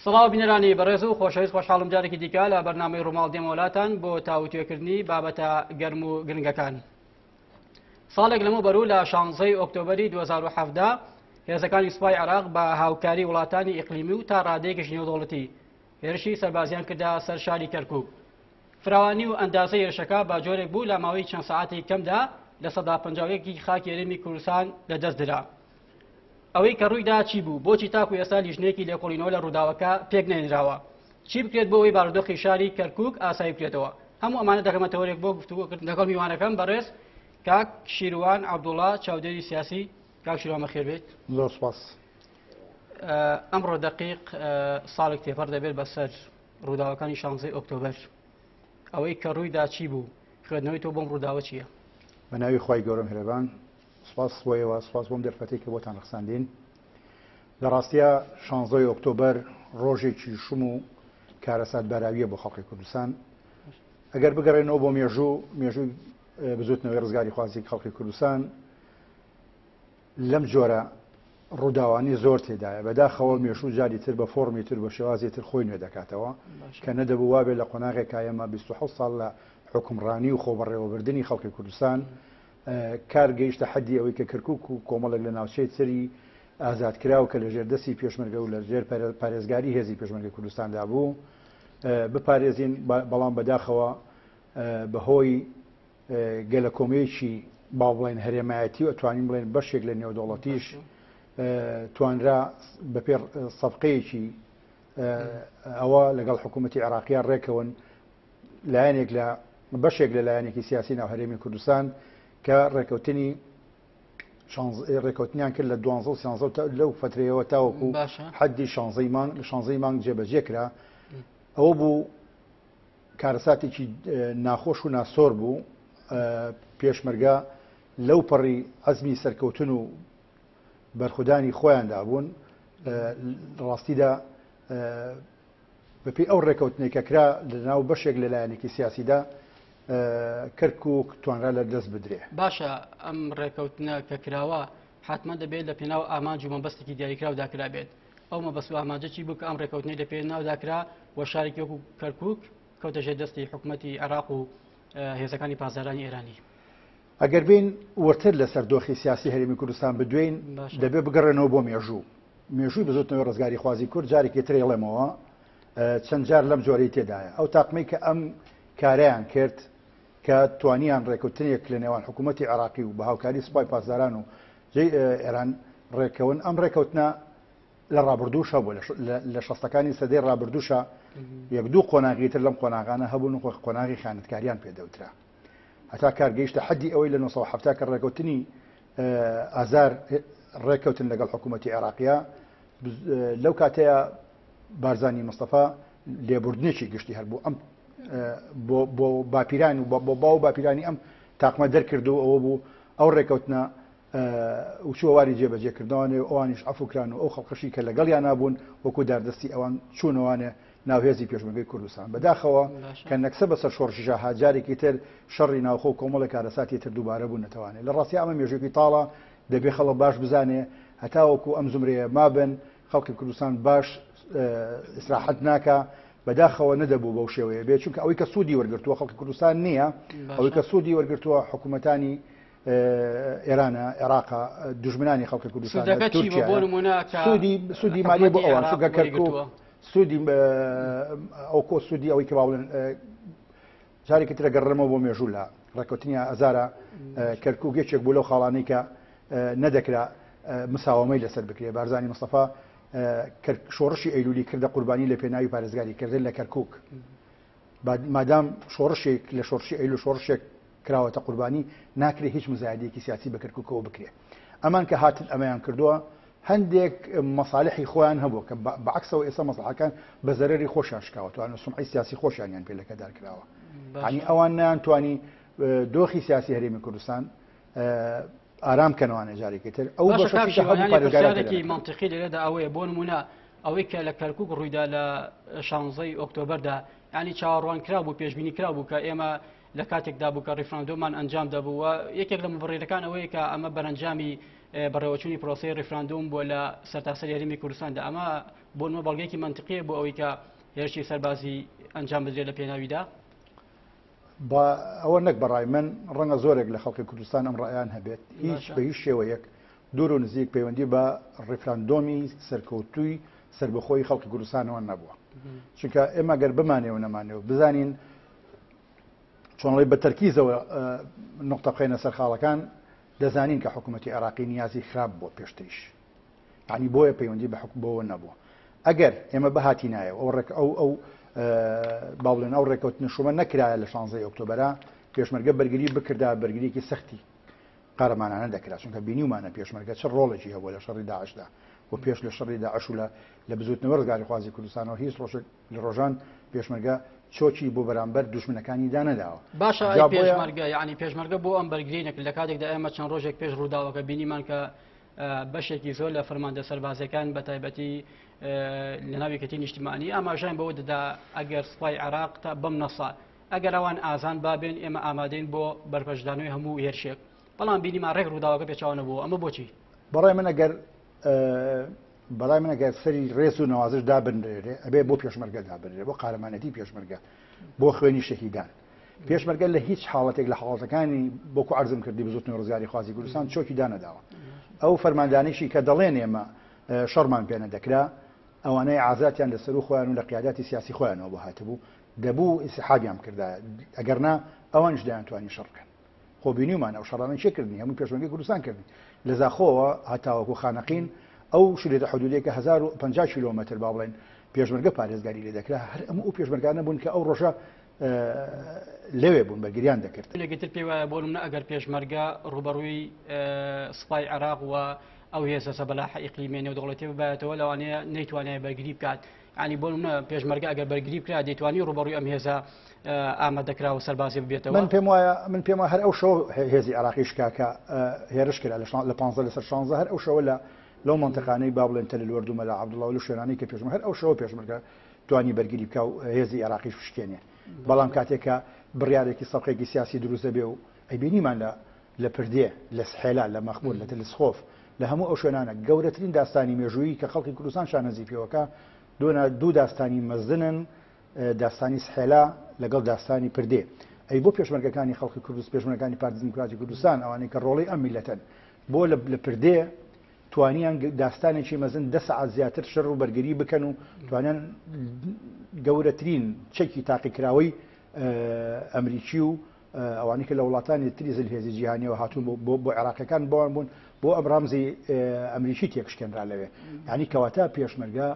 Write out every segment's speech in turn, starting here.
سڵاو بینەرانی بەڕێز و خۆشەویست، خۆشحاڵم جارێکی دیکە لە بەرنامەی ڕووماڵ دێمەوەلاتان بۆ تاوتوێکردنی بابەتە گەرم و گرنگەکان. ساڵێک لەمەوبەر و لە 16 ئۆکتۆبەری 2017 هێزەکانی سوپای عێراق بە هاوکاری وڵاتانی ئیقلیمی و تا ڕادەیەکیش نێودەوڵەتی هێرشی سەربازیان کردە سەر شاری کەرکوک. فراوانی و ئەندازەی هێرشەکە بە جۆرێک بوو لە ماوەی چەند سەعاتێکی کەمدا 51% ی خاکی هەرێمی کوردستان لەدەست درا. ئەوەی کە ڕوویدا چی بوو؟ بۆچی تاکو ئێستا لیژنەیەکی لێکۆڵینەوە لە ڕووداوەکە پێک نەهێنراوە؟ چی بکرێت بۆ ئەوەی بارودۆخی شاری کەرکوک ئاسایی بکرێتەوە؟ هەموو ئەمانە دەکەمە تەوەرێک بۆ گفتوگۆکردن لەگەڵ میوانەکەم بەڕێز کاک شیروان عەبدوڵا چاودێری سیاسی. کاک شیروان بەخێر بێیت. زۆر سپاس. ئەمڕۆ دەقیق ساڵێک تێپەڕ دەبێت بەسەر ڕووداوەکانی شانزەی ئۆکتۆبەر. ئەوەی کە ڕوویدا چی بوو؟ خوێندنەوەی تۆ بۆم ڕووداوە چییە؟ بە ناوی خوای گەورە میهرەبان. سپاس بۆ ئێوە، سپاس بۆم دەرفەتەی کە بۆتان ڕەخساندین. لە ڕاستیا شانزەی ئۆکتۆبەر ڕۆژێکی شوم و کارەساتباراویە بۆ خەڵکی کوردستان. ئەگەر بگەڕێنەوە بۆ مێژوو، مێژووی بزوتنەوەی ڕزگاریخوازی خەڵکی کوردستان لەم جۆرە ڕووداوانی زۆر تێدایە. بەداخەوە مێژوو جاری تر بە فۆڕمی تر بە شێوازی تر خۆی نوێ دەکاتەوە کە نەدەبوو وابێ لە قۆناغێکا ئێمە 27 ساڵ لە حوکمڕانی و خۆبەڕێوەبردنی خەڵکی کوردستان کار گەیشتە حەدی ئەوەی کە کەرکوک و کۆمەڵێک لە ناوچەی تری ئازادکراو کە لەژێر دەستی پێشمەرگە و لەژێر پارێزگاری هێزی پێشمەرگەی کوردستاندا بوو بپارێزین، بەڵام بەداخەوە بەهۆی گەلەکۆمەیەکی با بڵێن هەرێمایەتی و ئەتوانین بڵێن بەشێک لە نێودەوڵەتیش توانرا بەپێ سەفقەیەکی ئەوە لەگەڵ حکوومەتی عێراقیان ڕێکەون لایەنێک لە بەشێک لە لایەنێکی سیاسی ناو هەرێمی کوردستان کە ڕێکەوتنی ڕێکەوتنیان کرد لە دوانزە و سیانزە لەو فترەیەوە تاوەکو حەدی شانزەی مانگ لە شانزەی مانگ جێبەجێ کرا. ئەوە بوو کارەساتێکی ناخۆش و ناسۆر بوو. پێشمەرگە لەو پەڕی عەزمی سەرکەوتن و بەرخودانی خۆیاندا بوون. ڕاستیدا بەپێی ئەو ڕێکەوتنەی کە کرا لەناو بەشێک لە لایەنێکی سیاسیدا کەرکوک توانرا لە دەست بدرێ. باشە ئەم ڕێکەوتنە کە کراوە حتمما دەبێت لە پێناو ئامانج و مەبەستێکی دیاریکراودا کرابێت. ئەو مەبەست و ئامانجە چی بوو کە ئەم ڕێکەوتنەی لە پێناودا کرا و شارێکی وەکو کەرکوک کەوتە ژێر دەستی حکوومەتی عێراق و هێزەکانی پاسدارانی ئێرانی؟ ئەگەر بین وردتر لەسەر دۆخی سیاسی هەرێمی کوردستان بدوێین دەبێ بگەڕێنەوە بۆ مێژوو. مێژووی بزوتنەوەی ڕزگاریخوازی کورد جارێکی تر ئەیڵێمەوە چەند جار لەم جۆرەی تێدایە. ئەو تاقمەی کە ئەم کارەیان کرد کە توانیان ڕێکەوتنێک لە نێوان حکوومەتی عێراقی و بە هاوکاری سوپای پاسداران و ئێران ڕێکەون، ئەم ڕێکەوتنە لە ڕابردووش هەبوو، لە شەستەکانی سەدەی ڕابردووشە یەک دوو قۆناغی تر لەم قۆناغانە هەبوون و قۆناغی خیانەتکاریان پێدەوترا. هەتا کار گەیشتە حەدی ئەوەی لە 970 کە ڕێکەوتنی ئازار ڕێککەوتن لەگەڵ حکوومەتی عێراقیە، لەو کاتەیە بارزانی مستەفا لێبوردنێکی گشتی هەر بوو ئەم بۆ باپیران و بۆ باو باپیرانی ئەم تاقمە دەرکرد و ئەوە بوو ئەو ڕێکەوتنە و چووە واری جێبەجێکردنەوانێ و ئەوانیش عەفو کران و ئەو خەڵکەشی کە لەگەڵیانا بوون وەکو داردەستی ئەوان چوونەوانێ ناو هێزی پێشمەرگەی کوردستان. بەداخەوە کە نەکسە بەسەر شۆڕشیشا هات جارێکی تر شەڕی ناوخۆ و کۆمەڵێک کارەساتی تر دووبارە بوونەتەوانێ. لە ڕاستیا ئەمە مێژوویەکی تاڵە دەبێ خەڵک باش بزانێ هەتاوەکو ئەم زومرەیە مابن خەڵکی کوردستان باش ئیسراحەت ناکا. بەداخەوە نەدەبوو بەو شێوەیە بێ چونکە ئەوەی کە سوودی وەرگرتووە خەڵکی کوردستان نییە، ئەوەی کە سوودی وەرگرتووە حکوومەتانی ئێرانە، عێراقە، دوژمنانی خەڵکی کوردستان، تورکیا. سوودی سوودی مالی بۆ ئەوان چونکە کەرکوک سوودی ئەو کۆ سوودی ئەوەی کە با بڵێن جارێکی ترە گەڕێمەوە بۆ مێژوو لە ڕێککەوتنی ئازارە کەرکوک یەکێک بوو لەو خاڵانەی کە نەدەکرا مساوەمەی لەسەر بکرێ. بارزانی مستەفا شۆڕشی ئەیلولی کردە قوربانی لە پێناوی پارێزگاریکردن لە کەرکوک. مادام شۆڕشێک لە شۆڕشی ئەیلول شۆڕشێک کراوەتە قوربانی ناکرێ هیچ مزایدەیەکی سیاسی بە کەرکوکەوە بکرێ. ئەمان کە هاتن ئەمەیان کردووە هەندێک مەسالحی خۆیان هەبوو کە بەعکسەوە ئێستا مەسلحەکان بە زەرەری خۆشیان شکاوەتوان و سمعی سیاسی خۆشیانیان پێ لەکەدار کراوە. ینی ئەوان نەیانتوانی دۆخی سیاسی هەرێمی کوردستان ئارام کەنەوانە جارێکی تر ئەو بەشێکی منطقی لێرەدا ئەوەیە بۆ نمونە ئەوەی کە لە کەرکک ڕوویدا لە شانزەی ئۆکتۆبەردا. یانی چاوەڕوان کرا بوو پێشبینی کرا بوو کە ئێمە لە کاتێکدا بوو کە ڕیفراندۆممان ئەنجام دەبوو و یەکێک لە مبڕیرەکان ئەوەیە کە ئەمە بەرەنجامی بەڕێوەچوونی پرۆسەی ڕیفراندۆم بووە لە سەرتاسەری هەرێمی کوردستاندا ئەمە بۆ نمە بەڵگەیەکی مەنتقیە بۆ ئەوەی کە هێرشی سەربازی ئەنجام بدرێت لە پێناویدا؟ با ئەوە نەک بەڕای من ڕەنگە زۆرێک لە خەڵکی کوردستان ئەم ڕایان هەبێت هیچ بە هیچ شێوەیەک دوور و نزیک پەیوەندی بە ڕیفراندۆمی سەرکەوتووی سەربەخۆی خەڵکی کوردستانەوە نەبووە چونکە ئێمە گەر بمانێ و نەمانێ و بزانین چۆنڵی بە تەرکیزەوە نقطە بخەینە سەر خاڵەکان دەزانین کە حکوومەتی عێراقی نیازی خراپ بووە پێشتریش یعنی بۆیە پەیوەندی بە حکوم بەوە نەبووە ئەگەر ئێمە بهاتینایە ئەو ڕێک ئەو ئەو با بڵێن ئەو ڕێکەوتنە شومە نەکرایە لە 16 ئۆکتۆبرا پێشمەرگە بەرگری بکردا بەرگریکی سەختی قارەمانانە دەکرا چونکە بینیومانە پێشمەرگە چ ڕۆڵێکی هەبووە لە شەڕی داعشدا و پێش لە شەڕی داعش و لە لە بزوتنەوە ڕزگاریخوازی کوردستانەوە هیچ ڕۆژێک لە ڕۆژان پێشمەرگە چۆکی بۆ بەرامبەر دوژمنەکانی دانەداوە. باشە ئەی پێشمەرگە یعنی پێشمەرگە بۆ ئەم بەرگری نەکرد لە کاتێکدا ئێمە چەند ڕۆژێک پێش ڕووداوەکە بینیمان کە بەشێکی زۆر لە فەرماندە سەربازەکان بە تایبەتی لە ناو یەکێتی نیشتیمانی ئاماژیان بەوە دەدا ئەگەر سوپای عێراق تا بەم نەسا ئەگەر ئەوان ئازان بابێن ئێمە ئامادەین بۆ بەرپەرچدانەوەی هەموو هێرشێک بەڵام بینیمان ڕێک ڕووداوەکە پێچەوانە بووە ئەمە بۆچی؟ بەڕای من ئەگەر بەڕای من ئەگەر سەری ڕێز و نەوازش دابنرێ ئەبێ بۆ پێشمەرگە دابنرێ بۆ قارەمانەتی پێشمەرگە بۆ خوێنی شەهیدان پێشمەرگە لە هیچ حاڵەتێک لە حاڵەتەکانی بۆکو عەرزم کردی بزوتنەوە ڕزگاری خوازی کوردستان چۆکی دانەداوە ئەو فەرماندانیشی کە دەڵێن ئێمە شەڕمان پێ نەدەکرا ئەوانەی ئازاتیان لە سەرو خۆیان و لە قیاداتی سیاسی خۆیانەوە بۆ هاتبوو دەبوو ئینسحابیان بکردایە ئەگەرنا ئەوانیش دەیانتوانی شەڕ بکەن خۆ بینیومانە ئەو شەڕانە کێ کردنی هەموو پێشمەرگەی کوردستان کردنی لە زاخۆوە هەتاوەکو خانەقین ئەو شریتە حدودیە کە 1050 کیلۆمەتر با بڵێن پێشمەرگە پارێزگاری لێ دەکرا هەر ئەم ئەو پێشمەرگانە بوون کە ئەو ڕۆژە لەوێ بوون بەرگریان دەکرد. لێکی تر پێی وایە بۆ نمونە ئەگەر پێشمەرگە ڕووبەڕووی سوپای عێراق و ئەو هێزە زەبەلاحە ئیقلیمیە نێودەوڵەتیە ببایەتەوە لەوانەیە نەیتوانایە بەرگری بکات یانی بۆ نمونە پێشمەرگە ئەگەر بەرگری بکرا دەیتوانی ڕووبەڕووی ئەم هێزە ئامادەکراوە سەربازی ببێتەوە؟ من پێم وایە من پێم وایە هەر ئەو شەوە هێزی عێراقی شکا کە هێرش کرا لە 15 لەسەر 16 هەر ئەو شەوە لە لەو مەنتقانەی با بڵێن تەل الوەرد و مەلا عەبدوڵڵا و لەو شوێنانەی کە پێشمەرگە هەر ئەو شەوە پێشمەرگە توانی بەرگری بکا و هێزی عێراقیش بشکێنێ بەڵام کاتێک کە بڕیارێکی سەبقێکی سیاسی دروست دەبێ و ئەیبینیمان لە لە پردێ، لە سحێلا، لە مەخمور، لە تلسخۆف، لە هەموو ئەو شوێنانە گەورەترین داستانی مێژوویی کە خەڵکی کوردستان شانازی پێوەکا دوو داستانی مەزنن، داستانی سحێلا لەگەڵ داستانی پردێ. ئەی بۆ پێشمەرگەکانی خەڵکی کوردست، پێشمەرگەکانی پارتی دیموکراتی کوردستان، ئەوانەی کە ڕۆڵەی ئەم میللەتەن، بۆ لە پردێ توانیان داستانێکی مەزن دە سەعات زیاتر شەڕ و بەرگری بکەن و توانیان گەورەترین چەکی تاقیکراوەی ئەمریکی و ئەوانەی کە لە وڵاتانی تری زلهێزی جیهانیەوە هاتوون بۆ بۆ عێراقیەکان بۆیان بوون بۆ ئەم ڕامزی ئەمریکی تێکشکێنرا لەوێ یعنی کەواتە پێشمەرگە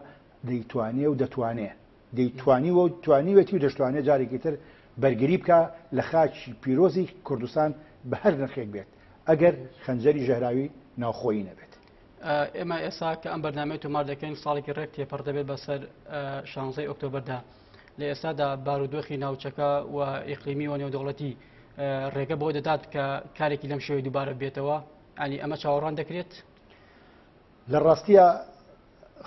دەیتوانێ و دەتوانێ دەیتوانی و توانیوێتی و دەشتوانێت جارێکی تر بەرگری بکە لە خاکی پیرۆزی کوردستان بە هەر نرخێک بێت ئەگەر خەنجەری ژەهراوی ناوخۆیی نەبێت. ئێمە ئێستا کە ئەم بەرنامەی تۆمار دەکەین ساڵێکی ڕێک تێپەڕ دەبێت بەسەر شانزەی ئۆکتۆبەردا. لە ئێستادا بارودۆخی ناوچەکە و ئیقلیمی و نێودەوڵەتی ڕێگە بۆ دەدات کە کارێکی لەم شێوەی دووبارە بێتەوە ئەنی ئەمە چاوەڕوان دەکرێت؟ لە ڕاستیە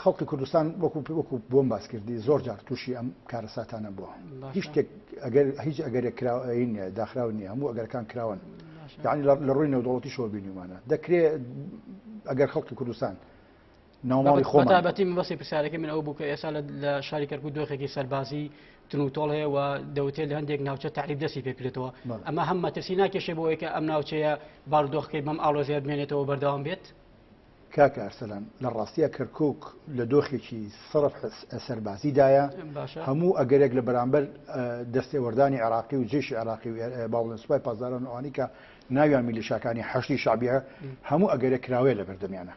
خەڵکی کوردستان وەکو وەکو بۆم باس کردی زۆر جار تووشی ئەم کارەساتانە بووە هیچ شتێک ئەگەر هیچ ئەگەرێک کراوە نییە داخراو نییە هەموو ئەگەرەکان کراون یعنی لە ڕووی نێودەوڵەتیشەوە بینیومانە دەکرێ ئەگەر خەڵکی کوردستان ناوماڵی خۆمان. بەتایبەتی مەبەستی پرسیارەکەی من ئەوە بوو کە ئێستا لە شاری کەرکوک دۆخێکی سەربازی تون و تۆڵ هەیە و دەوترێت لە هەندێک ناوچە تەعریب دەستی پێکرێتەوە ئەمە هەم مەترسی ناکێشێ بۆ ئەوەی کە ئەم ناوچەیە بارودۆخەکەی بەم ئاڵۆزیە بمێنێتەوە و بەردەوام بێت؟ کاکە ئەرسەلان لە ڕاستیا کەرکوک لە دۆخێکی سەرف سەربازیدایە، هەموو ئەگەرێک لە بەرامبەر دەستێوەردانی عێراقی و جەیشی عێراقی و با بڵێن سوپای پاسداران و ئەوانەی کە ناویان میلیشاکانی حەشدی شەعبیە هەموو ئەگەرێک کراوەیە لە بەردەمیانە.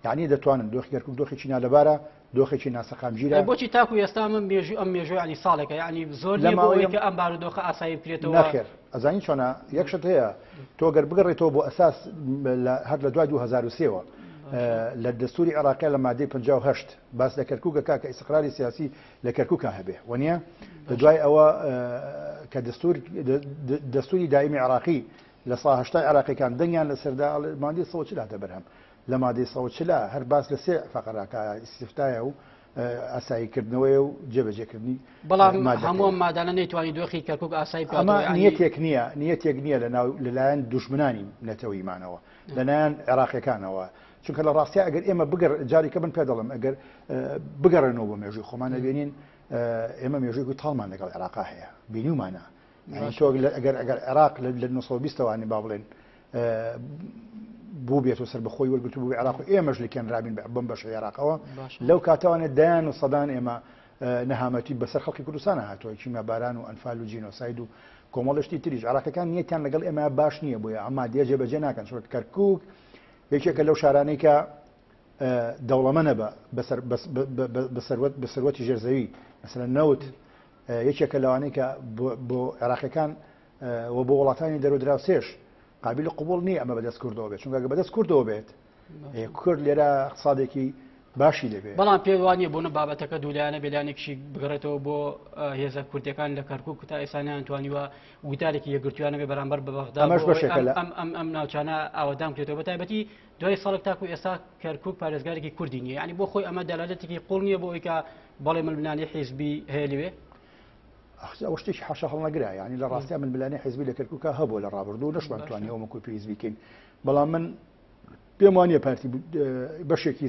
یانی دەتوانن دۆخی کەرکوک دۆخێکی نالەبارە دۆخێکی ناسەقامگیرە. بۆچی تاکو ئێستا من مێژوو ئەم مێژوو ینی ساڵێکە یعنی زۆر لە ماوەی کە ئەم بارودۆخە ئاسایی بکرێتەوە نەخێر ئەزانی چۆنە یەک شت هەیە تۆ گەر بگەڕێتەوە بۆ ئەساس هەر لە دوای 2003ەوە لە دەستوری عێراقی لە مادەی 58 باس لە کەرکوکە کاکە ئیسقراری سیاسی لە کەرکوکا هەبێ وەنیە لە دوای ئەوە کە دەستور دەستوری دائمی عێراقی لە سا هەشتای عێراقیەکان دەنگیان لەسەردا مادەی 140 هاتە بەرهەم لە مادەی 140 هەر باس لە سێ فەقەرەکە ئیستفتایە و ئاساییکردنەوەیە و جێبەجێکردنی بەڵام هەموو مادانە نەیتوانی دۆخی کەرکک ئاسایی ئەمە نیەتێک نییە نیەتێک نییە لە ناو لەلایەن دوژمنانی نەتەوەیمانەوە لەلایەن عێراقیەکانەوە چونکە لە ڕاستیا ئەگەر ئێمە بگەڕ جارێکە من پێ دەڵم ئەگەر بگەڕێنەوە بۆ مێژووی خۆمان نەبێنین ئێمە مێژووی تاڵمان لەگەڵ عێراقا هەیە بینیومانە تۆ ئەگەر ئەگەر عێراق لە 1920 وانی با بڵێن بوو بێت و سەر بەخۆی وەرگتو بوو عێراق و ئێمەش لە کێنرابین بەم بەش عێراقەوە لەو کاتەوانە دایان و سەدان ئێمە نەهامەتی بەسەر خەڵکی کوردستانە هاتووە کیمیاباران و ئەنفال و جینۆساید و کۆمەڵە شتی تریش عێراقەکان نیەتیان لەگەڵ ئێمە باش نییە بۆیە ئەم مادەیە جێبەجێ ناکەن چونکە کەرکوک یەکێکە لەو شارانەی کە دەوڵەمەنە بە بەسەروەت بە سەروەتی ژێرزەوی مەسەلەن نەوت یەکێکە لەوانەی کە بۆ عێراقیەکان و بۆ وڵاتانی دەرو دراوسێش قابل قبول نییە ئەمە بەدەست کوردەوە بێت چونکە بەدەست کوردەوە بێت کورد لێرە اقتصادێکی باشی دەبێت بەڵام پێ وانە بۆنە بابەتەکە دوولایەنە بێلانێکشی بگەڕێتەوە بۆ هێزە کوردەکان لە کەرکک تا ئێسانیان توانیوە وتارێکی یەکگرتویانە بێ بەرامبەر بە بەغدا ئەمەش بەشێکە لە ئەم ئەم ئەم ناوچانە ئاوەدان بکرێتەوە بە تایبەتی دوای ساڵێک تاکو ئێستا کەرکک پارێزگارێکی کوردی نییە یعنی بۆ خۆی ئەمە دەلالەتێکی قوڵ نییە بۆ ئەوەی کە بەڵێ ململانێی حیزبی هەیە لەوێ؟ ئەوە شتێکی حاشا هەڵنەگرە یعنی لە ڕاستیا ململانێی حیزبی لە کەرکووکا هەبوو لە ڕابردوو نەشمان توانی ئەو مەکو پێویست بیکەین بەڵام من پێم وانە پارتی بەشێکی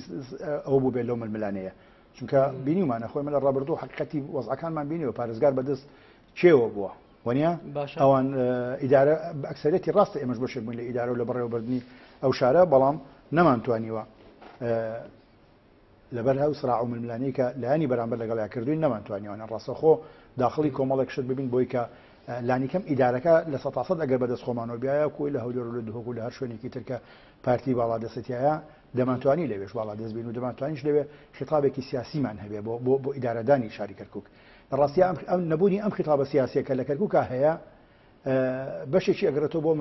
ئەوە بوو بێت لەو ململانەیە چونکە بینیمانە خۆی من لە ڕابردوو حقیقەتی وەزعەکانمان بینیوە پارێزگار بەدەست کێوە بووە وەنیە ئەوان ئیدارە ئەکسەرەتی ڕاستە ئێمەش بەشێک بووین لە ئیدارە و لە بەڕێوەبردنی ئەو شارە بەڵام نەمانتوانیوە لەبەر ئەو سراع و ململانێی کە لایەنی بەرامبەر لەگەڵیا کردوین نەمانتوانیوانە ڕاستەوخۆ داخڵی کۆمەڵێک شت ببین بۆی کە لانیکەم ئیدارەکە لە سەتاسەد ئەگەر بەدەست خۆمانەوە بیایە کوی لە هەولێر و لە دهۆک و لە هەر شوێنێکی تر کە پارتی باڵادەستیایە دەمانتوانی لەوێش باڵادەست بین و دەمانتوانیش لەوێ خیتابێکی سیاسیمان هەبێ بۆ بۆ بۆ ئیدارەدانی شاری کەرکوک لە ڕاستیا ئەم نەبوونی ئەم خیتابە سیاسیە کە لە کەرکوکا هەیە بەشێکی ئەگەڕێتەوە بۆ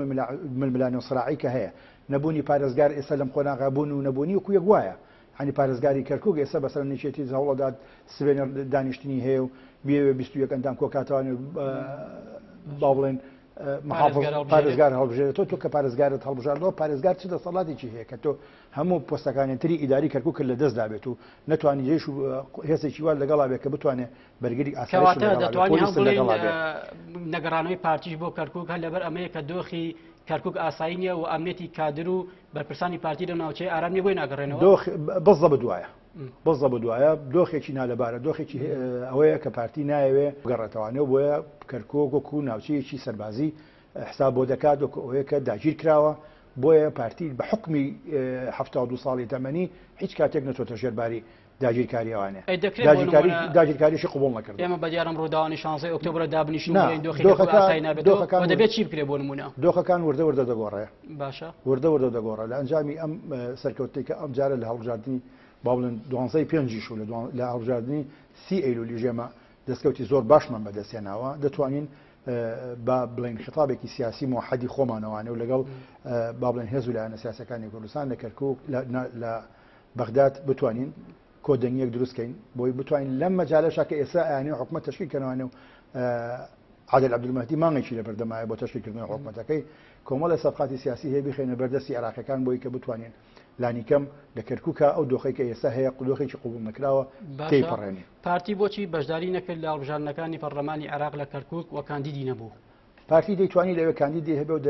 ململانێ و سراعی کە هەیە نەبوونی پارێزگار ئێستا لەم قۆناغا بوون و نەبوونی وەکو یەک وایە هەنی پارێزگاری کەرکک ئێستا بەسەر نێچێتی هەوڵەدات سبێنێ دانیشتنی هەیە و بیەوێ 21 ئەندام کۆکاتوانێ با بڵێن پارێزگار هەڵبژێرێتەوە تۆ کە پارێزگارت هەڵبژاردەوە پارێزگار چ دەسەڵاتێکی هەیە کە تۆ هەموو پۆستەکانی تری ئیداری کەرکک لە دەستدا بێت و نەتوانی جێش و هێزێکی وا لەگەڵا بێت کە بتوانێت بەرگری ئاسایش کەواتە دەتوانین هەم بڵێین نەگەڕانەوەی پارتیش بۆ کەرکک هەر لەبەر ئەمەیە کە دۆخی کەرکک ئاسایی نییە و ئەمنیەتی کادر و بەرپرسانی پارتی لەو ناوچەیە ئارام نییە بۆی ناگەڕێنەوە دۆخ بزەبت وایە بزەبت وایە دۆخێکی نالەبارە دۆخێکی ئەوەیە کە پارتی نایەوێ بگەڕێتەوانێ و بۆیە کەرکک وەکو ناوچەیەکی سەربازی حساب بۆ دەکات وەکو ئەوەیە کە داگیر کراوە بۆیە پارتی بە حکمی 72 ساڵی تەمەنی هیچ کاتێک نەچۆتە ژێرباری داگیرکاری ئەوانە ئەی دەکرێت بۆ داگیرکاری نمونە داگیرکاریشی قبوڵ نەکردووە. ئێمە بە دیارم ڕووداوانی شانزەی ئۆکتۆبرە دابنیشین و نا، بڵێین دۆخی کەرکوک دۆخەکە ئاسایی نابێتەوە دۆخەکان و ورد دەبێت چی بکرێت بۆ نمونە؟ دۆخەکان وردە وردە دەگۆڕێ باشە. وردە وردە دەگۆڕێ لە ئەنجامی ئەم سەرکەوتنەی کە ئەم جارە لە هەڵبژاردنی با بڵێن دوانزەی پێنجیش و لە دوان لە هەڵبژاردنی سی ئەیلولیش ئێمە دەستکەوتی زۆر باشمان بەدەستهێناوە دەتوانین با بڵێن خطابێکی سیاسی موحەدی خۆمانەوانێ و لەگەڵ با بڵێن هێز و لایەنە سیاسەکانی کوردستان لە کەرکوک لە لە بەغداد بتوانین کۆدەنگیەک دروست کەین بۆی بتوانین لەم مەجالەشا کە ئێستا ئەیانەوێ حکومەت تەشکیل کەنەوانێ و عادل عەبدولمەهدی مانگێکی لەبەردەمایە بۆ تەشکیلکردنەوەی حکومەتەکەی کۆمەڵێ سەفقاتی سیاسی هەیە بیخەینە بەردەستی عێراقیەکان بۆی کە بتوانین لانیکەم لە کەرکوکا ئەو دۆخەی کە ئێستا هەیە دۆخێکی قبوڵ نەکراوە باشە تێیپەڕێنین. پارتی بۆچی بەشداری نەکرد لە هەڵبژاردنەکانی پەڕلەمانی عێراق لە کەرکوک و کاندیدی نەبوو؟ پارتی دەیتوانی لەوێ کاندیدی هەبێ و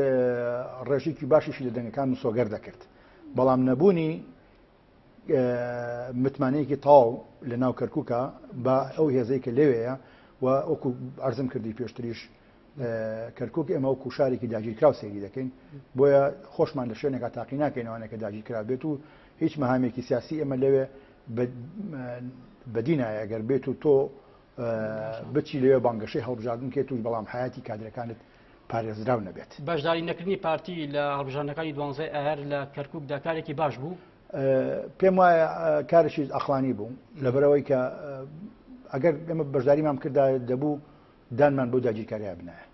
ڕێژێکی باشیشی لە دەنگەکان مسۆگەر دەکرد بەڵام نەبوونی متمانەیەکی تەواو لە ناو کەرکووکە بە ئەو هێزەی کە لەوێیە و وەکو عەرزم کردی پێشتریش کەرکوک ئێمە وەکو شارێکی داگیرکراو سەیری دەکەین بۆیە خۆشمان لە شوێنێکا تاقی ناکەینەوانە کە داگیرکرا بێت و هیچ مەهامێکی سیاسی ئێمە لەوێ بەدی نایە ئەگەر بێت و تۆ بچی لەوێ بانگەشەی هەڵبژاردن کێت و بەڵام حیاتی کادرەکانت پارێزراو نەبێت. بەشداری نەکردنی پارتی لە هەڵبژاردنەکانی دوانزەی ئایار لە کەرکوکدا کارێکی باش بوو؟ پێم وایە کارێکی ئەقڵانی بوو لەبەرئەوەی کە ئەگەر ئێمە بەشداریمان بکردایە دەبوو دانمان بەو داگیرکارییە بنایە.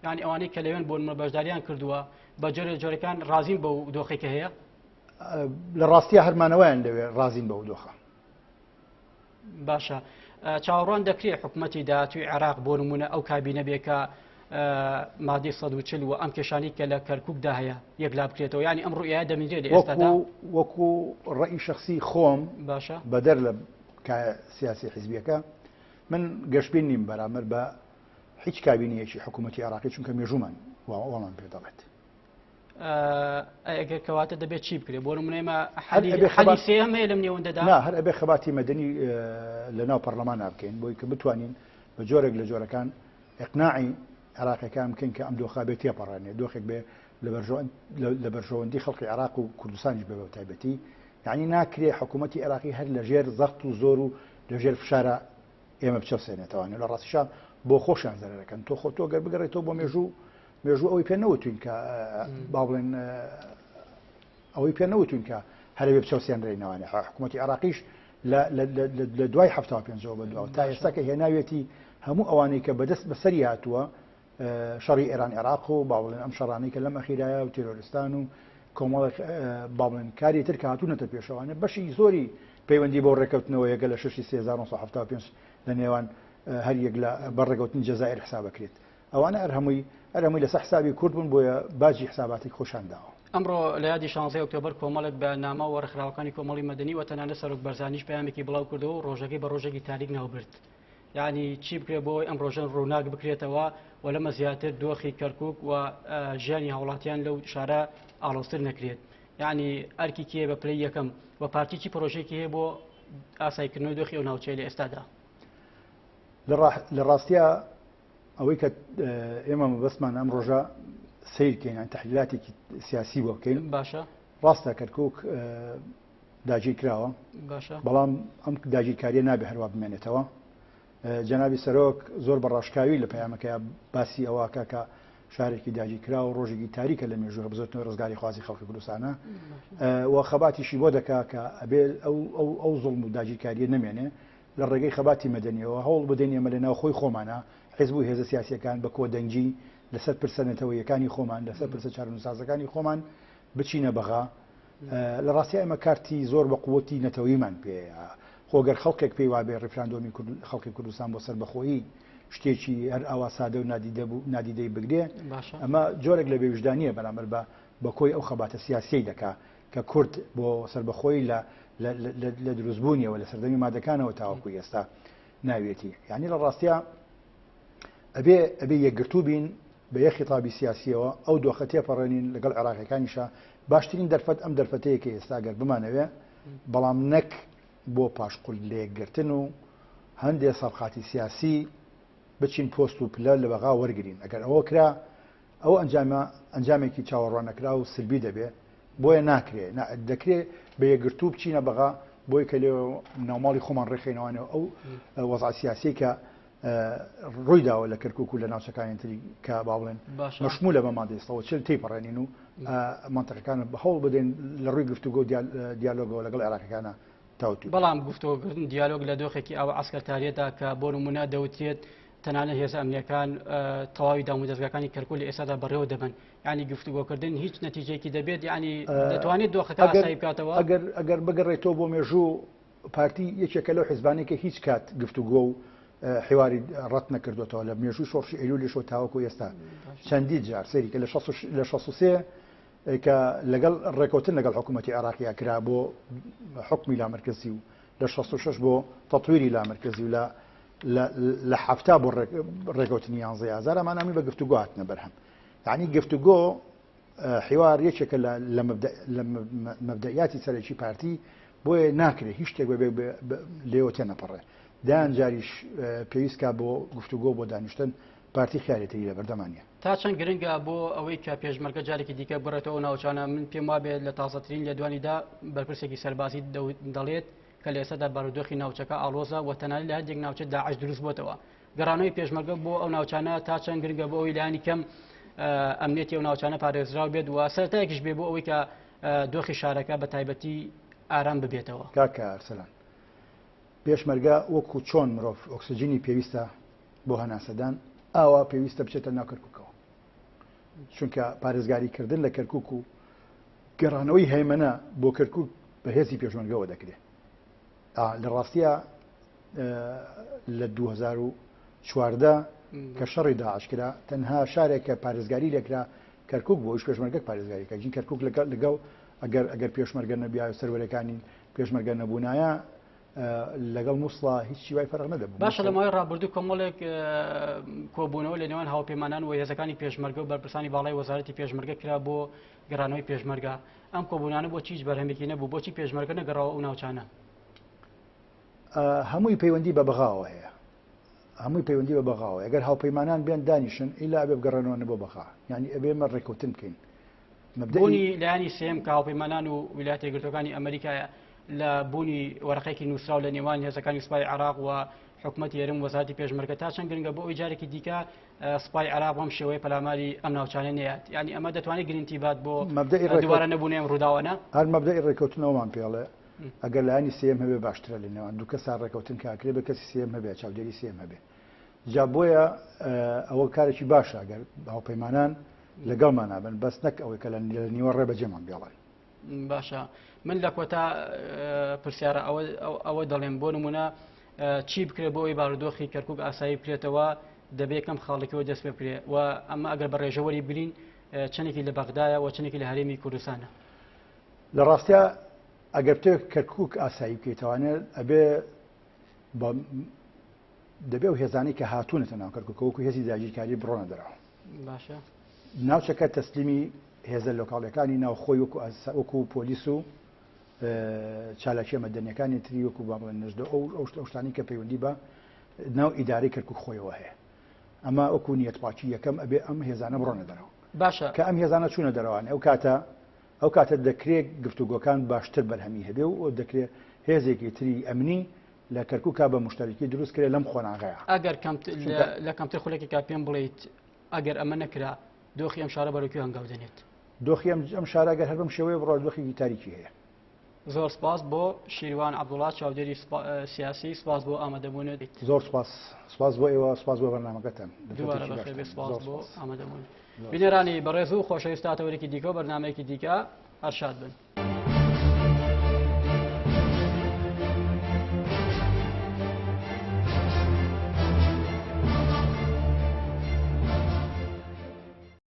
یانی ئەوانەی کە لەوێن بۆ نمونە بەشداریان کردووە بە جۆرێ جۆرەکان ڕازین بەو دۆخەی کە هەیە؟ لە ڕاستیا هەرمانەوەیان لەوێ ڕازین بەو دۆخە. باشە چاوەڕوان دەکرێت حکوومەتی داهاتوی عێراق بۆ نمونە ئەو کابینە بێ کە مادەی 140 و ئەم کێشانی کە لە کەرکووکدا هەیە یەکلا بکرێتەوە ینی ئەم ڕوئیا دەبینرێت لە ئێستادا وەکو ڕەئی شخصی خۆم باشە بەدەر لە کایە سیاسی حیزبیەکە من گەشبین نیم بەرامبەر بە هیچ کابینەیەکی حکوومەتی عێراقی چونکە مێژوومان وامان پێ دەڵێت. ئەگەر کەواتە دەبێت چی بکرێت بۆ نمونە ئێمە حەلی سێیەم هەیە لەم نێوەندەدا؟ نا هەر ئەبێ خەباتی مەدەنی لە ناو پەرلەمانا بکەین بۆی کە بتوانین بە جۆرێک لە جۆرەکان ئیقناعی عێراقیەکان بکەین کە ئەم دۆخە بێ تێپەڕێنێ دۆخێک بێ لە بەرژەوەندی خەڵکی عێراق و کوردستانیش بێ بە تایبەتی یعنی ناکرێ حکوومەتی عێراقی هەر لەژێر زەخت و زۆر و لەژێر فشارە ئێمە بچەوسێنێتەوانێ لە ڕاستیشا بۆ خۆشیان زەرەکەن تۆ خۆ تۆ گەر بگەڕێتەوە بۆ مێژوو مێژوو ئەوەی پێ نەوتوین کە با بڵێن ئەوەی پێ نەوتوین کە هەرەوێ بچەوسێنرێنەوانێ حکوومەتی عێراقیش لە دوای 75ەوە بەدواوە تا ئێستا کە هێناوێتی هەموو ئەوانەی کە بەدەست بەسەری هاتووە شەڕی ئێران عێراق و با بڵێن ئەم شەڕانەی کە لەم ئەخیرایە و تێرۆرستان و کۆمەڵێک با بڵێن کاری تر کە هاتوونەتە پێشەوانە بەشی زۆری پەیوەندی بۆ ڕێکەوتنەوەیە کە لە 6 1975 لە نێوان هەر یەک لە بە ڕێکەوتنی جەزائیر حسابەکرێت ئەوانە هەر هەمووی هەر هەمووی لەسەر حسابی کورد بوون بۆیە باجی حساباتی خۆشان داوە. ئەمڕۆ لە یادی شانزەی ئۆکتۆبەر کۆمەڵێک بەیاننامە و ڕێکخراوەکانی کۆمەڵی مەدەنی و تەنانەت سەرۆک بەرزانیش پەیامێکی بڵاو کردەوە و ڕۆژەکەی بە ڕۆژێکی تاریک ناوبرد. یعنی چی بکرێت بۆ ئەوەی ئەم ڕۆژە ڕووناک بکرێتەوە و لەمە زیاتر دۆخی کەرکک و ژیانی هاوڵاتیان لەو شارە ئاڵۆزتر نەکرێت یعنی ئەرکی کێ بە پلەی یەکەم و پارتی چی پرۆژێکی هەیە بۆ ئاسایکردنەوەی دۆخی ئەو ناوچەیە لە ئێستادا؟ لە ڕاستیا ئەوەی کە ئێمە مەبەستمان ئەم ڕۆژە سیر کەین یان تحلیلاتێکی سیاسی بۆ بکەین باشە ڕاستە کەرکک داگیر کراوە باشە بەڵام ئەم داگیرکاریە نابێ هەروە بمێنێتەوە جەنابی سەرۆک زۆر بە ڕاشکاوی لە پەیامەکەی باسی ئەوەکە کە شارێکی داگیرکرا و ڕۆژێکی تاریکە لە مێژوو بزوتنەوەی ڕزگاری خوازی خەڵکی کوردستانە و خەباتیشی بۆ دەکا کە ئەبێ ئەو ئەو ئەو زوڵم و داگیرکاریە نەمێنێ لە ڕێگەی خەباتی مەدەنیەوە هەوڵ بدەین ئێمە لە ناوخۆی خۆمانا حیزب و هێزە سیاسیەکان بە کۆدەنگی لەسەر پرسە نەتەوەیەکانی خۆمان لەسەر پرسە چارەنووسسازەکانی خۆمان بچینە بەغا لە ڕاستی ئێمە کارتی زۆر بە قوتی نەتەوەیمان پێەیە خۆگەر خەڵکێک پێی وابێ ڕیفراندۆمی خەڵکی کوردستان بۆ سەربەخۆیی شتێکی هەر ئاوا سادە و نادیدە بوو نادیدەی بگرێ ئەمە جۆرێک لە بێویژدانیە بەرامبەر بە بە کۆی ئەو خەباتە سیاسیەی دەکا کە کورد بۆ سەربەخۆیی لە لە دروستبوونیەوە لە سەردەمی مادەکانەوە تاوەکو ئێستا ناوێتی یعنی لە ڕاستیا ئەبێ ئەبێ یەکگرتوو بین بە یەک خیتابی سیاسیەوە ئەو دۆخە تێپەڕێنین لەگەڵ عێراقیەکانیشا باشترین دەرفەت ئەم دەرفەتەیە کە ئێستا گەر بمانەوێ بەڵام نەک بۆ پاشقول لەیەکگرتن و هەندێ سەبخاتی سیاسی بچین پۆست و پلە لە بەغا وەرگین ئەگەر ئەوە کرا ئەو ئەنجامە ئەنجامێکی چاوەڕواننەکراو و سلبی دەبێ، بۆیە ناکرێ، نا، دەکرێ بە یەکگرتوو بچینە بەغا بۆی کە لێ ناوماڵی خۆمان ڕێکخەینەوانێ و ئەو وەزعە سیاسیەی کە ڕووی داوە لە کەرکوک و لە ناوچەکانی تری کە با بڵێن مەشمولە بە مادەی 140 تێیپەڕێنین و مەنتەقەکان هەوڵ بدەین لە ڕووی گفتوگۆ و دیالۆگەوە لەگەڵ عێراقیەکانە تاوتوێ. بەڵام گفتوگۆکردن دیالۆگ لە دۆخێکی ئاوا عەسکەرتاریەدا کە بۆ نموونە دەوترێت تەنانەت هێزە ئەمنیەکان تەواوی دامودەزگاکانی کەرکوک لە ئێستادا بەڕێوە دەبەن یعنی گفتوگۆکردن هیچ نەتیجەیەکی دەبێت یعنی دەتوانێت دۆخەکە ئاسایی بکاتەوە ئەگەر ئەگەر بگەڕێتەوە بۆ مێژوو پارتی یەکێکە لەو حزبانەی کە هیچ کات گفتوگۆ و حیواری ڕەت نەکردوێتەوە لە مێژوو شۆڕشی ئەیلولیشەوە تاوەکو ئێستا چەندی جار سەیری کە لە 63 کە لەگەڵ ڕێکەوتن لەگەڵ حکوومەتی عێراقیا کرا بۆ حکمی لامەرکەزی و لە 66 بۆ تەتویری لامەرکەزی و لە لە حەفتا بۆ ڕێکەوتنی یانزەی ئازار ئەمانە هەمووی بە گفتوگۆ هاتنە بەرهەم یعنی گفتوگۆ حیوار یەکێکە لە مەبدەیاتی سەرەکی پارتی بۆیە ناکرێت هیچ شتێک بەبێ لێوە تێنەپەڕێ دایان جاریش پێویستکە بۆ گفتوگۆ بۆ دانیشتن پارتی خیارێتری لە بەردەمانە. تا چەند گرنگە بۆ ئەوەی کە پێشمەرگە جارێکی دیکە بڕێتەوە ئەو ناوچانە من پێم وابێت لە تازەترین لێدوانیدا بەرپرسێکی سەربازی دەڵێت کە لە ئێستادا بارودۆخی ناوچەکە ئاڵۆزە و تەنانەت لە هەندێک ناوچە داعش دروست بۆتەوە. گەڕانەوەی پێشمەرگە بۆ ئەو ناوچانە تا چەند گرنگە بۆ ئەوەی لایەنی کەم ئەمنیەتی ئەو ناوچانە پارێزراو بێت و سەرەتایەکیش بێ بۆ ئەوەی کە دۆخی شارەکە بە تایبەتی ئارام ببێتەوە. کاکە ئەرسەلان، پێشمەرگە وەکو چۆن مرۆڤ ئۆکسجینی پێویستە بۆ هەناسەدان، ئاوا پێویستە بچێتە ناو کەرکوکەوە. چونکە پارێزگاری کردن لە کەرکوک و گەڕانەوەی هەیمەنە بۆ کەرکوک بە هێزی پێشمەرگەوە دەکرێت لە ڕاستیە لە 2014 کە شەڕی داعش کرا تەنها شارێک کە پارێزگاری لێکرا کەرکک بۆ پێشمەرگە پارێزگاری کە کەرکک لەگەڵ ئەگەر ئەگەر پێشمەرگە نەبیا سەروەرەکانی پێشمەرگە نەبوونایە. لەگەڵ مووسڵا هیچ وای فەرق نەدەبوو. باشە لە ماوەی ڕابردوو کۆمەڵێک کۆبوونەوە لە نێوان هاوپەیمانان و هێزەکانی پێشمەرگە و بەرپرسانی باڵای وەزارەتی پێشمەرگە کرا بۆ گەڕانەوەی پێشمەرگە، ئەم کۆبوونانە بۆچی هیچ بەرهەمێکی نەبوو؟ بۆچی پێشمەرگە نەگەڕاوە ئەو ناوچانە؟ هەمووی پەیوەندی بە بەغاوە هەیە. هەمووی پەیوەندی بە بەغاوە ئەگەر هاوپەیمانان بێن دانیشن ئیلا ئەبێ بگەڕێنەوە بۆ بەغا یعنی ئەبێ مە ڕێککەوتن بکەین. بوونی لایەنی سێیەم کە هاوپەیمانان و ویلایەتە یەکگرتووەکانی ئەمریکایە لە بوونی وەرەقەیەکی نووسراو لە نێوان هێزەکانی سوپای عێراق و حکومەتی هەرێم و وەزارەتی پێشمەرگە تا چەند گرنگە بۆ ئەوی جارێکی دیکە سوپای عێراق بەم شێوەیە پەلاماری ئەم ناوچانە نەیات یعنی ئەمە دەتوانێت گرنتی بات بۆ دووبارە نەبوونی ئەم ڕووداوانە؟ هەر مەبدەئی ڕێککەوتنەوەمان پێڵێ ئەگەر لایەنی سێیەم هەبێ باشترە لە نێوان دوو کەسا ڕێککەوتن کاکرێ بە کەسی سێیەم هەبێ چاودێری سێیەم هەبێ جا بۆیە ئەوە کارێکی باشە ئەگەر هاوپەیمانان لەگەڵمانا بن بەس نەک ئەوەی کە لە نیوە ڕێ بەجێمان بێڵن. باشە من لە کۆتا پرسیارە ئەوە دەڵێم بۆ نمونە چی بکرێت بۆ ئەوی بارودۆخی کەرکک ئاسایی بکرێتەوە دەبێت کەم خاڵێکەوە دەست پێ بکرێت و ئەمە ئەگەر بە ڕێژەوەری بگرین چەندێکی لە بەغدایە و چەندێکی لە هەرێمی کوردستانە؟ لە ڕاستیا ئەگەر بتەوێت کەرکک ئاسایی بکەیتەوانێ ئەبێ دەبێ ئەو هێزانەی کە هاتوونەتە ناو کەرکوکەوە وەکو هێزی داگیرکاری بڕۆنە دەرەوە. باشە. ناوچەکە تەسلیمی هێزە لۆکاڵیەکانی ناوخۆی وەکو وەکو پۆلیس و چالاکیە مەدەنیەکانی تری وەکو با بڵێن نەژدە ئەو ئەو شتانی کە پەیوەندی بە ناو ئیدارەی کەرکوک خۆیەوە هەیە. ئەمە وەکو نیەتپاکی یەکەم ئەبێ ئەم هێزانە بڕۆنە دەرەوە. باشە. کە ئەم هێزانە چوونە دەرەوانێ ئەو کاتە ئەو کاتە دەکرێ گفتوگۆکان باشتر بەرهەمی هەبێ و دەکرێ هێزێکی تری ئەمنی لە کەرکوکا بە موشتەرەکی دروست کرێ لەم قۆناغەیا. ئەگەر لە کەمتر خولەکێکا پێم بڵێیت ئەگەر ئەمە نەکرا دۆخی ئەم شارە بەرەو کوێ هەنگاو دەنێت؟ دۆخی ئەم شارە گەر هەر بەم شێوەیە بڕوات دۆخێکی تاریکی هەیە. زۆر سپاس بۆ شیروان عەبدوڵا چاودێری سیاسی سپاس بۆ ئامادەبوونت. زۆر سپاس سپاس بۆ ئێوە سپاس بۆ بەرنامەکەتان. دووبارە بەخێر بێ سپاس بۆ ئامادەبوون. بینەرانی بەڕێز و خۆشەویست تا تەوەرێکی دیکە و بەرنامەیەکی دیکە هەر شاد بن.